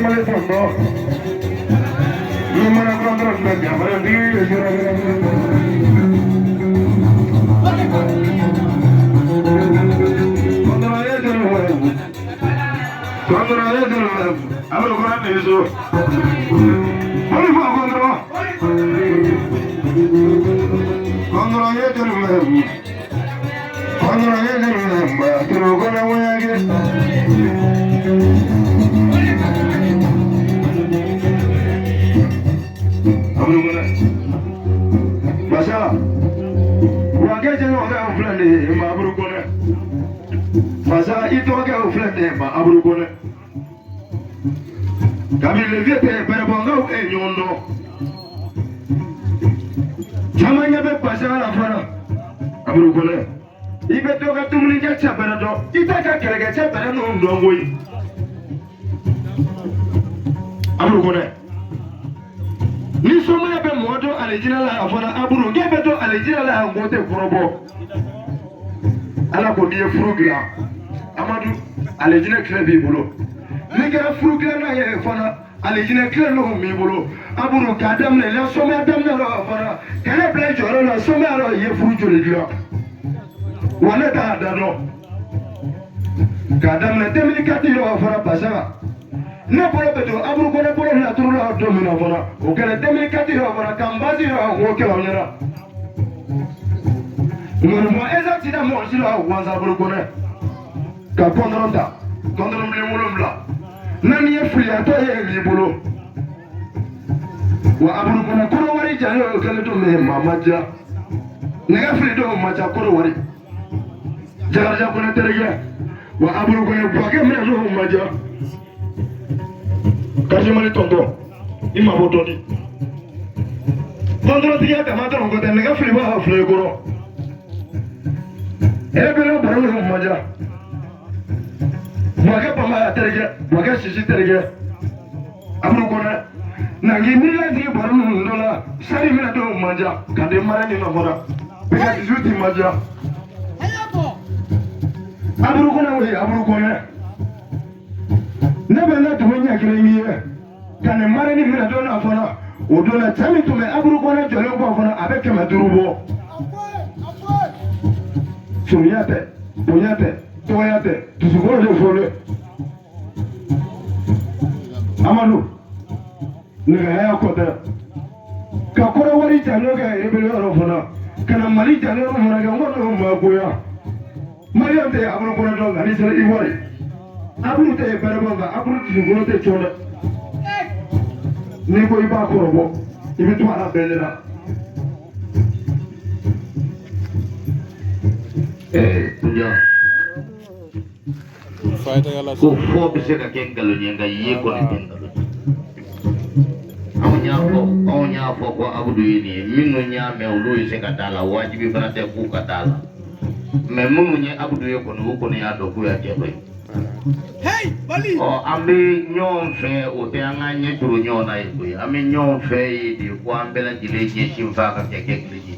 Mali tɔntɔn ni mana kɔntɔn bɛ jamana di Masa i tɔgɔkɛ o filɛ nin ye ma Aburu Kɔnɛ kabini le vieux tɛ bɛrɛbɔnkaw e ɲɔgɔn dɔn caman ɲɛ bɛ Basa la fana Aburu Kɔnɛ i bɛ dɔ ka dumunikɛ cɛ bɛrɛ dɔn i t'a ka kɛlɛkɛcɛ bɛrɛ ninnu dɔn koyi Aburu Kɔnɛ ni somaya bɛ mɔgɔ dɔn alijinɛ la a fana Aburu k'e bɛ dɔn alijinɛ la a ko tɛ kɔrɔbɔ Ala ko n'i ye furu dilan Amadu alijinɛ tile b'i bolo n'i kɛra furu dilanna ye fana alijinɛ tile n'o b'i bolo Aburu k'a daminɛ la somaya daminɛ la fana ka ne bila i jɔyɔrɔ la somaya la i ye furu joli dilan wa ne t'a da dɔn k'a daminɛ 2004 yɔrɔ fana Basa ne bolo bɛ don Aburu Kɔnɛ bolo laturu la don min na fana o kɛra 2004 yɔrɔ fana ka n basi yɔrɔ k'o kɛlɛ aw ɲɛna. Ŋɔnifɔ eza ti da mɔgɔ si la wansa Aburu Kɔnɛ ka kɔntɔrɔn ta kɔntɔrɔn bilen 7 naani ye filiyatɔ ye b'i bolo wa Aburu Kɔnɛ kɔrɔwari jalen o kɛlen don min maa ma diya nɛgɛ fili don ma ca kɔrɔwari Jakarija Kɔnɛ terikɛ wa Aburu Kɔnɛ buwakɛ minɛ don ma diya Kasimali tɔntɔn i mabɔ dɔɔni kɔntɔrɔntigiya dama dɔrɔn ko tɛ nɛgɛ fili b'a filɛ i kɔrɔ e bɛ baro ninnu ma diya buwakɛ banba terikɛ buwakɛ sisi terikɛ Aburu Kɔnɛ na k'i miiri jigin baro ninnu dɔ la sari minɛ dɔw ma diya ka den mara nin nɔ fana bɛɛ dusu ti ma diya Aburu Kɔnɛ o ye Aburu Kɔnɛ ne bɛ n ka dugu ɲɛ kelen k'i ye ka nin mara ni minɛ don na fana o don na cɛ min tun bɛ Aburu Kɔnɛ jɔlen kɔ fana a bɛ 500 bɔ surunya tɛ bonya tɛ dɔgɔya tɛ dusukolo de fɔlen Amadu nɛgɛya kɔ tɛ ka kɔrɔwari janjo kɛ rébellion yɔrɔ fana ka na Mali janjo yɔrɔ fana kɛ n ko n'o ma goya Maliyɛn tɛ Aburu Kɔnɛ dɔn nka n'i sera Ivoire Aburu tɛ bɛrɛbɔ nka Aburu dusukolo tɛ cɔn dɛ n'i ko i b'a kɔrɔbɔ i bɛ to a la bɛɛ ɲɛna. Kunja ko fɔ bɛ se ka kɛ nkalon ye nka ye kɔni tɛ nkalon ye. Anw y'a fɔ ko Abudu ye nin ye minnu y'a mɛn olu ye se ka d'a la wajibi fana tɛ k'u ka d'a la mais minnu ye Abudu ye kɔni u kɔni y'a dɔn k'u y'a cɛ dɔ ye. Ɔ an bɛ ɲɔgɔn fɛ o tɛ an ka ɲɛ turu ɲɔgɔn na ye koyi an bɛ ɲɔgɔn fɛ ye de ko an bɛɛ lajɛlen ɲɛsin fa ka kɛ kelen ye.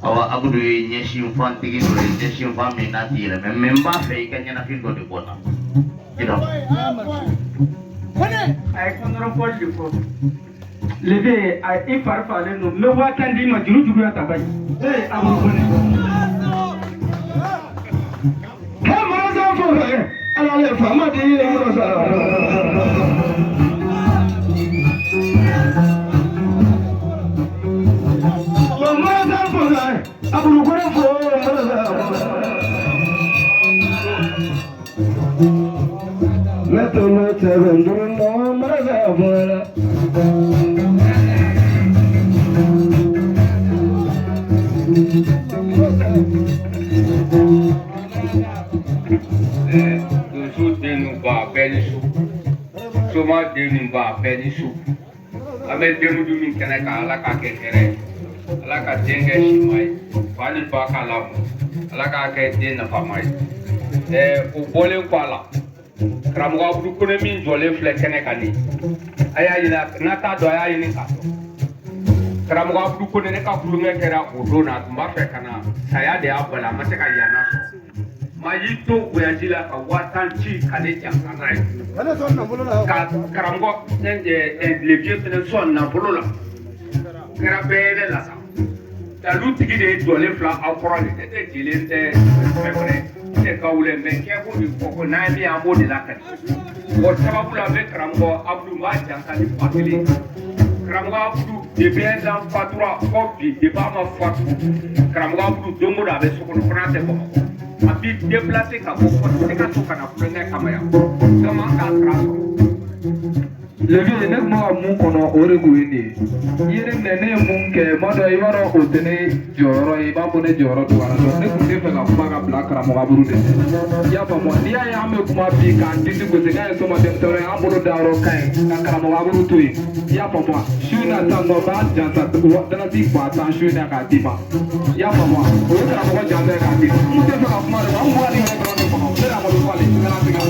Awa Abudu ye ɲɛsin fantigi dɔ ye ɲɛsin fan min n'a ti yɛlɛmɛ mais n b'a fɛ i ka ɲɛnafin dɔ de bɔ n na. I dɔn. A ye kɔntɔrɔn fɔli de fɔ lebe a i fari fagalen don n bɛ 10,000 d'i ma juru juguya ta bayi ee Aburu Kɔnɛ. Ka marasa fɔ ala le faama di ye marasa. Marasa fɔ Aburu Kɔnɛ fɔ marasa. Ne tolo sɛbɛn duuru nɔ marasa fɔ la. Donso den n'u ba bɛɛ ni su soma den n'u ba bɛɛ ni su an bɛ denkundi min kɛnɛ kan ala k'a kɛ hɛrɛ ye ala ka den kɛ sima ye fa ni ba k'a lamɔ ala k'a kɛ den nafama ye o bɔlen kɔ a la karamɔgɔ Abudu Kone min jɔlen filɛ kɛnɛ kan nin a y'a ɲini n'a t'a dɔn a y'a ɲini k'a dɔn karamɔgɔ Abudu Kone ne ka tulonkɛ kɛra o don na a tun b'a fɛ ka na saya de y'a bali a ma se ka yan sɔrɔ. Maa y'i to voyage la ka 50 000 ci ka ne jansa n'a ye. Ka karamɔgɔ le vieux fɛnɛ sɔn nafolo la. Kɛra bɛɛ ye ne la sa. Dalu tigi de ye jɔlen fila aw kɔrɔ de ne tɛ jelen tɛ fɛn fɛnɛ ne tɛ kawulɛ mɛ kɛ b'o de fɔ ko n'an ye min ye an b'o de lakali. O sababu la n bɛ karamɔgɔ Abudu n b'a jansa ni 1000. Karamɔgɔ Abudu depuis un an fatura fɔ bi depuis a ma fatu karamɔgɔ Abudu don o don a bɛ so kɔnɔ fo n'a tɛ Bamakɔ. A b'i déplacer ka bɔ fɔ Sikaso ka na kulonkɛ kama yan. Donc an k'a sara sɔrɔ. Le vieux ne tun bɛ ka mun kɔnɔ o de kun ye nin ye. I ye ne minɛ ne ye mun kɛ ma dɔ i b'a dɔn o tɛ ne jɔyɔrɔ ye i b'a fɔ ne jɔyɔrɔ dɔgɔyara dɔɔnin ne tun tɛ fɛ ka kuma ka bila karamɔgɔ Abudu de ɲɛ. I y'a faamu wa n'i y'a ye an bɛ kuma bi k'an disi gosi k'a ye soma denmisɛnnin ye an bolo dayɔrɔ ka ɲi ka karamɔgɔ Abudu to yen i y'a faamu wa su in na sisan nɔ n b'a jansa dalasi 10 000 su in na k'a d'i ma i y'a faamu wa o ye karamɔgɔ jansa ye k'a di n tun tɛ fɛ ka kuma de an bɔra nin yɛrɛ dɔrɔn de kɔnɔ ne de Amadu Fale n kana siga.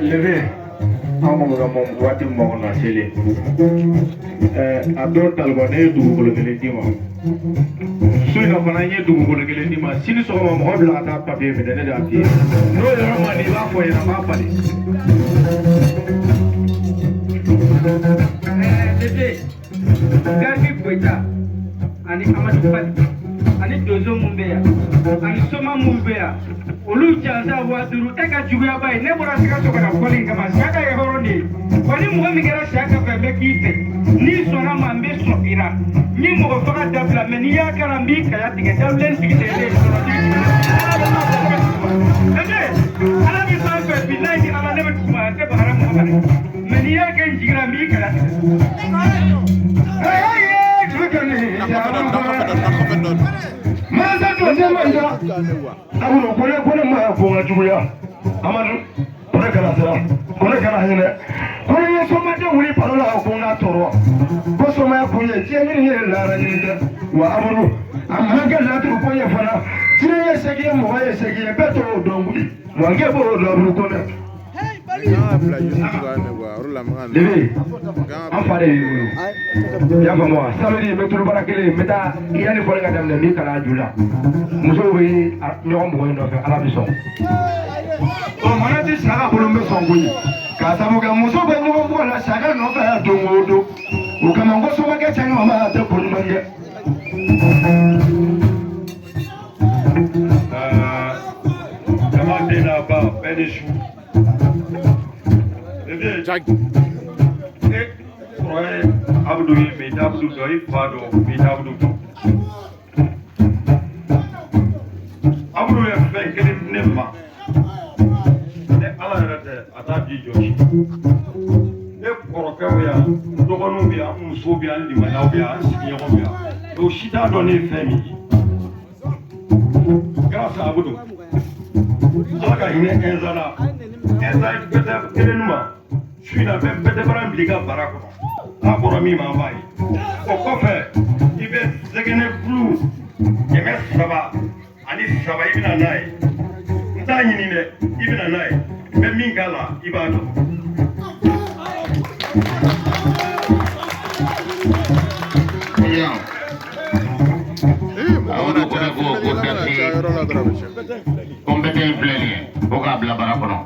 Leve an ko ka waati min kɔnɔ a selen a dɔw talibɔ ne ye dugukolo kelen d'i ma su in na fana n ye dugukolo kelen d'i ma sini sɔgɔma mɔgɔ bila ka taa papiye minɛ ne de y'a f'i ye n'o yɔrɔ ma di i b'a fɔ ɲɛna n b'a falen. Leve Garbi Goyita ani Amadu Fali ani donso mun bɛ yan ani soma mun bɛ yan olu jansa 5000 e ka juguyaba ye ne bɔra Sikaso ka na fɔli in kama Siyaka ye hɔrɔn de ye wa ni mɔgɔ min kɛra Siyaka fɛ n bɛ k'i fɛ n'i sɔnna ma n bɛ sɔn i la n ye mɔgɔ faga dabila mɛ n'i y'a kɛra n b'i kaya tigɛ dabilen tigi tɛ ne ye sɔrɔtigi tigɛ ala bɛ maa fɔ ne bɛ duguma ala bɛ sanfɛ bilayi ni ala ne bɛ duguma n tɛ bagara mɔgɔ ma dɛ mɛ n'i y'a kɛ n jigi la n b'i kaya tigɛ. Abudu kone ma ko ka juguya Amadu kone kana sira kone kana hinɛ kone ye somaden wuli baro la ko n ka tɔɔrɔ ko somaya kun ye diɲɛ ɲini ye lahara ɲini tɛ wa Abudu a man kɛ laturu ko ye fana diɲɛ ye segi ye mɔgɔ ye segi ye bɛɛ t'o dɔn koyi wa n k'e b'o dɔn Abudu kone. Lebe an fa de b'i bolo i y'a faamu wa samedi n bɛ tulubara kelen n bɛ taa yanni fɔli ka daminɛ n b'i kalan a ju la musow bɛ ɲɔgɔn bugɔ i nɔfɛ ala bɛ sɔn. O mana ti Siyaka bolo n bɛ sɔn koyi k'a sabu kɛ muso bɛ ɲɔgɔn bugɔ la Siyaka nɔfɛ yan don o don o kama n ko somakɛ cɛ ɲuman ma a tɛ ko ɲuman kɛ. Jama den n'a ba bɛɛ ni su. Ne kɔrɔ ye Abudu ye mɛ i t'Abudu dɔn i fa dɔn mɛ i t'Abudu dɔn. Abudu ye fɛn kelen di ne ma ne Ala yɛrɛ tɛ a t'a di jɔ si. Ne kɔrɔkɛw bɛ yan n dɔgɔninw bɛ yan n musow bɛ yan n limanaw bɛ yan n sigiɲɔgɔnw bɛ yan mɛ o si t'a dɔn ne ye fɛn min ye. Grâce à Abudu Ala ka hinɛ Ɛnza la Ɛnza ye bɛtɛ kelen ma. Su in na bɛ bɛtɛ bara in bila i ka bara kɔnɔ n'a bɔra min ma an b'a ye o kɔfɛ i bɛ zɛgɛnɛ bulu 303 i bɛ na n'a ye n t'a ɲini dɛ i bɛ na n'a ye n bɛ min k'a la i b'a dɔn. Abudu kone ko ko dasi ko n bɛ tɛ filɛ nin ye ko k'a bila bara kɔnɔ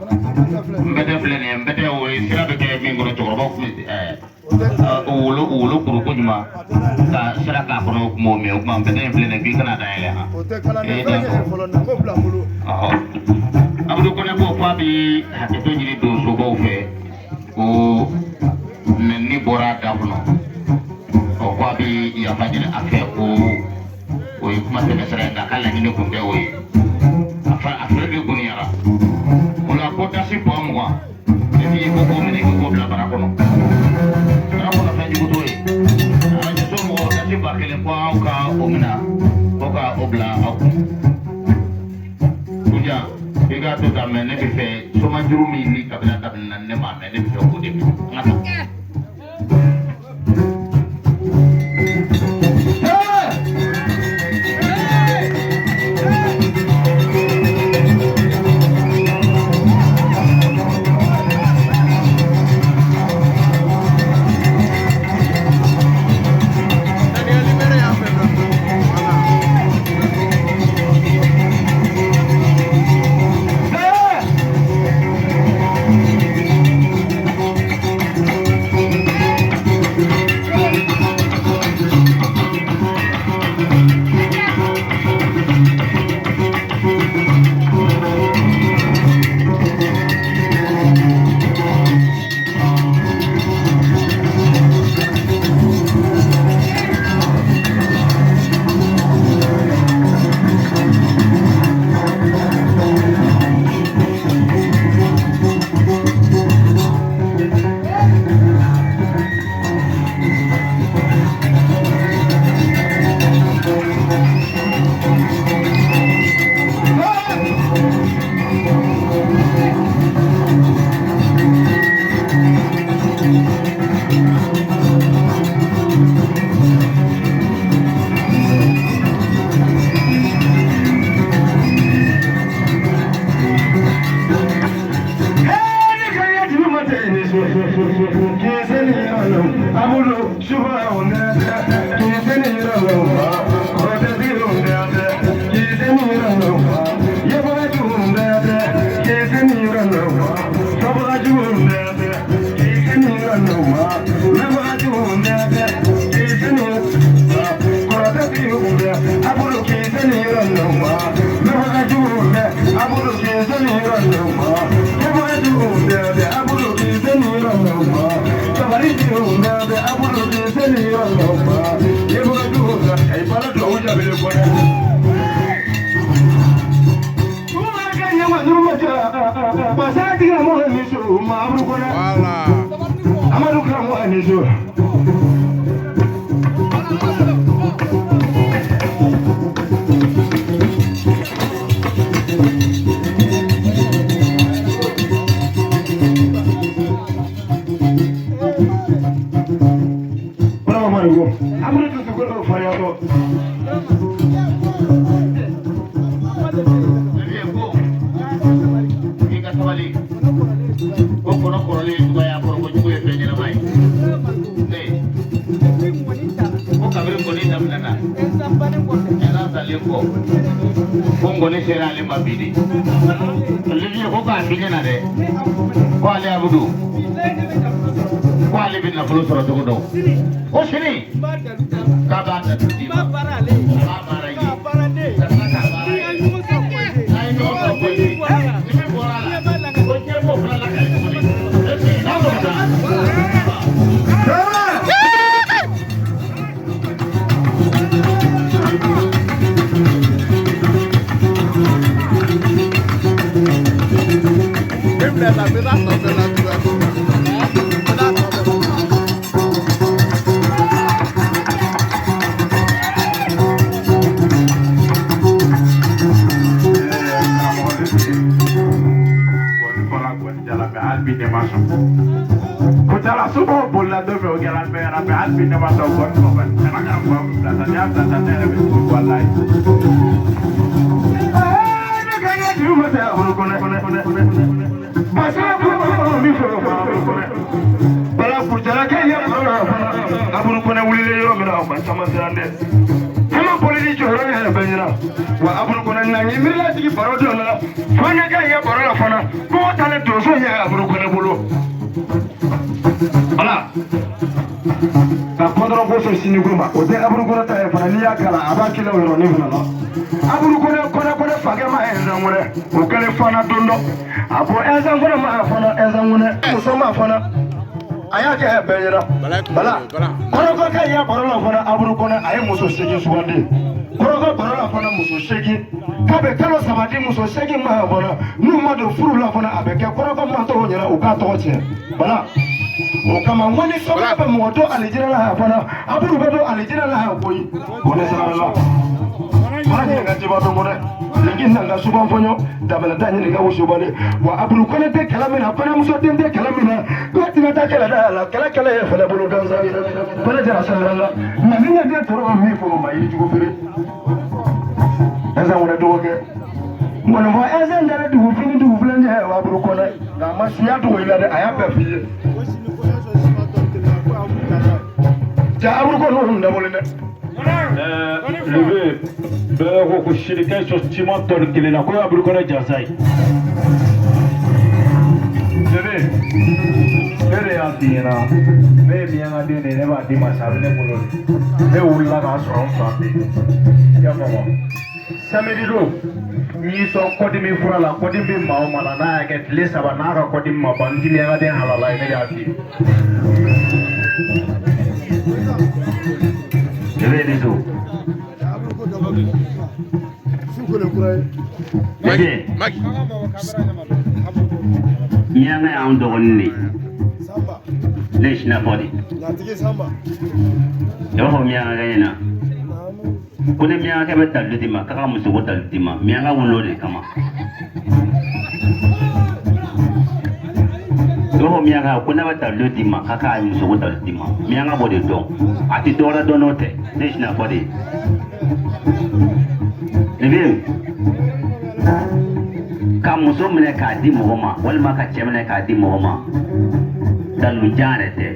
n bɛ tɛ filɛ nin ye n bɛ tɛ o ye sira bɛ kɛ min kɔnɔ cɛkɔrɔbaw tun bɛ wolo wolo kuru ko ɲuman ka sira k'a kɔnɔ o kuma o mɛn o kuma n bɛ tɛ filɛ nin ye k'i kana dayɛlɛ han. Abudu kone ko f'a bɛ hakɛto ɲini donsobaw fɛ ko nɛni bɔra a da kɔnɔ ɔ k'a bɛ yafa ɲini a fɛ ko o ye kuma tɛmɛ sira ye nka k'a laɲini kun tɛ o ye a fɛrɛ de goniyara o la ko dasi 20 ne b'i ko k'o minɛ k'o bila bara kɔnɔ bara kɔnɔ fɛn jugu t'o ye arajo mɔgɔw dasi 1000 ko aw ka o minɛ ko ka o bila aw kun. k'a to tan, mais ne bɛ fɛ somajuru min ni kabila daminɛna ne m'a mɛn, ne bɛ fɛ k'o de mɛn. N ka taa. Ala ɲininka jeba bɛ n kɔnɔ lenki nanga suban fɔɲɔ dabala da ɲininka wosobali wa Aburu Kɔnɛ tɛ kɛlɛ min na kɔnɛmuso den tɛ kɛlɛ min na ko tɛna taa kɛlɛ da la kɛlɛ kɛlɛ ye fɛlɛ bolo gansan ye fɛlɛ jara sɛnɛ la nka ni ɲɛ den tɔɔrɔ min fɔ ma yiri jugu feere ɛnzan wɛrɛ dɔgɔkɛ ŋɔnifɔ ɛnzan dalen dugu fini dugu filen cɛ wa Aburu Kɔnɛ nka a ma suya dogo i la dɛ a y'a bɛɛ f'i ye ja Aburu Kɔnɛ o dabɔlen dɛ. Lebe bɛɛ ko ko sirikɛ sɔn siman tɔni kelen na ko Aburu Kɔnɛ jansa ye. Bébé, ne de y'a f'i ɲɛna ne ye miyankaden de ye ne b'a d'i ma sa a bɛ ne bolo de ne wulila k'a sɔrɔ n fa fɛ yen i y'a faamu samedi don n y'i sɔn kɔdimi fura la kɔdimi bɛ maa o maa la n'a y'a kɛ tile 3 n'a ka kɔdimi ma ban n ti miyankaden halala ye ne de y'a f'i ye. Bébé ni su. Bébé. Miyanka y'anw dɔgɔnin de ye. Ne ye sinafɔ de ye. I b'a fɔ miyankakɛ ɲɛna ko ni miyankakɛ bɛ dalilu d'i ma k'a ka musoko dalilu d'i ma miyanka wolo de kama. I b'a fɔ miyanka ko n'a bɛ dalilu d'i ma k'a ka musoko dalilu d'i ma miyanka b'o de dɔn a tɛ dɔwɛrɛ dɔn n'o tɛ ne ye sinafɔ de ye. Bébé ka muso minɛ k'a di mɔgɔ ma walima ka cɛ minɛ k'a di mɔgɔ ma dalilu jan yɛrɛ tɛ.